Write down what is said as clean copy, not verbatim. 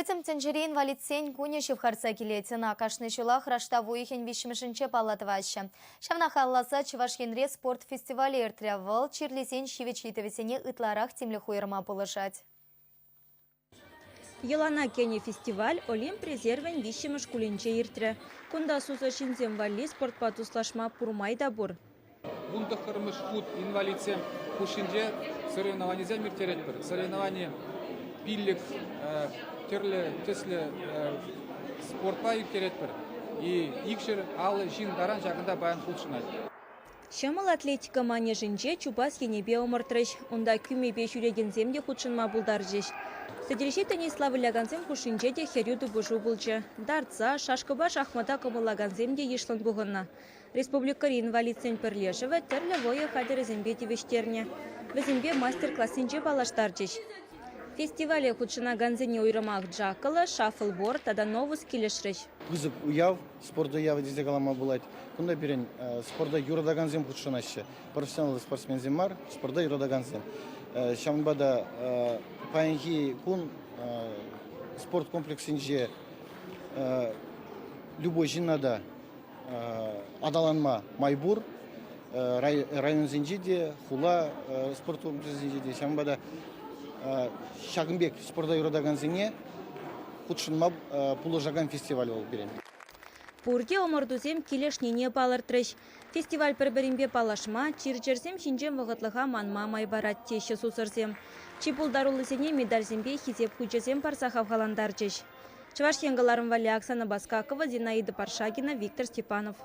Пӗтӗм тӗнчери инвалидсен кунӗ ҫывхарса килет. Ӑна кашни ҫулах раштав уйӑхӗн виҫҫӗмӗшӗнче паллӑ тӑваҫҫӗ. Ҫавна халалласа Чӑваш Енре спорт фестивалӗ иртрӗ. Вӑл чирлисен ҫивӗч ыйтӑвӗсене ытларах тимлӗх уйӑрма пулӑшать. Йӑлана кӗнӗ фестиваль Олимп резервӗн виҫҫӗмӗш шкулӗнче иртрӗ. Кунта сусӑр ҫынсем валли спортпа туслашма пур май та пур. 19-мӗш хут инвалидсем хушшинче соревнованисем ирттеретпӗр. Соревновани пиллӗк тӗрлӗ тӗслӗ спортпа ирттеретпӗр. И 250 ҫын таран ҫакӑнта паян хутшӑнать. Ҫӑмӑл атлетика манежӗнче чупас енӗпе ӑмӑртрӗҫ. Унта кӳмепе ҫӳрекенсем те хутшӑнма пултарчӗҫ. Сӗтелҫи теннисла вылякансем хушшинче те хӗрӳ тупӑшу пулчӗ. Дартса, шашкӑпа шахмата кӑмӑллакансем те йышлӑн пухӑннӑ. Республикӑри инвалидсен пӗрлешӗвӗ тӗрлӗ вӑйӑ хатӗрӗсемпе тивӗҫтернӗ. Вӗсемпе мастер-классенче паллаштарчӗҫ. Фестивале хутшӑнакансене уйрӑмах джакколо, шаффлборд тата новус килӗшрӗҫ. Пысӑк уяв, спорт уявӗ тесе калама пулать. Кунта пирӗн спорта юратакансем хутшӑнаҫҫӗ. Профессионаллӑ спортсменсем мар, спорта юратакансем. Ҫавӑнпа та паянхи кун спорт комплексӗнче любой ҫынна та аталанма май пур. Районсенче те, хула спорт комплексӗнче те. Ҫавӑнпа та ҫакӑн пек спорта юратакансене хутшӑнма пулӑшакан фестиваль вӑл пирӗн. Пурте ӑмӑртусем килӗшнине палӑртрӗҫ. Фестиваль пӗр-пӗринпе паллашма, чир-чӗрсем ҫинчен вӑхӑтлӑха манма май парать, теҫҫӗ сусӑрсем. Чи пултаруллисене медальсемпе Хисеп хучӗсем парса хавхалантарчӗҫ. Чӑваш Ен кӑларӑм валли Оксана Баскакова, Зинаида Паршагина, Виктор Степанов.